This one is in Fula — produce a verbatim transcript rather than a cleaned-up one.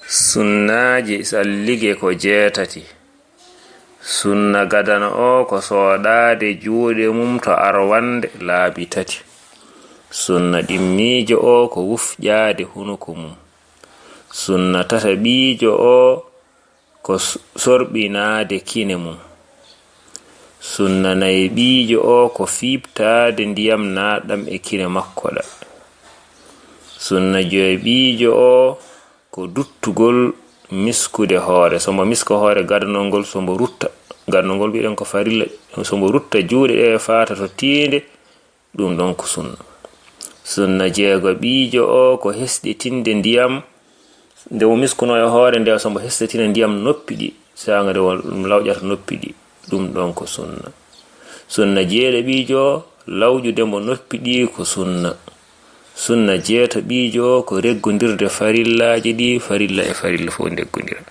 Sunnaaji sallige ko jeetati. Sunna gadano o ko soɗaade juuɗe mum to arwannde laabi tati. Sunna ɗimmiijo o ko wufƴaade hunuko mum. Sunna tataɓiijo o ko s-, sorɓinaade kine mum. Sunna nayɓiijo o ko fiɓtaade ndiyam naaɗam e kine makko ɗa. Sunna joyɓiijo o ko duttugol miskude hoore. So mbo misko hoore gadanol ngol, so mbo rutta. Gadanol ngol mbiɗen ko farilla. So mbo rutta juuɗe ɗe faata to tiinde, ɗum ɗon ko sunna. Sunna jeegoɓiijo o ko hesɗitinde ndiyam. Nde o miskuno e hoore nde, so mbo hesɗitina ndiyam noppi ɗi, saanga nde o lawƴata noppi ɗi, ɗum ɗon ko sunna. Sunna jeeɗiɗiɓiijo, lawƴude mbo noppi ɗi ko sunna. Sunna jeetaɓiijo ko reggondirde farillaaji ɗi, farilla e farilla fof ndeggondira.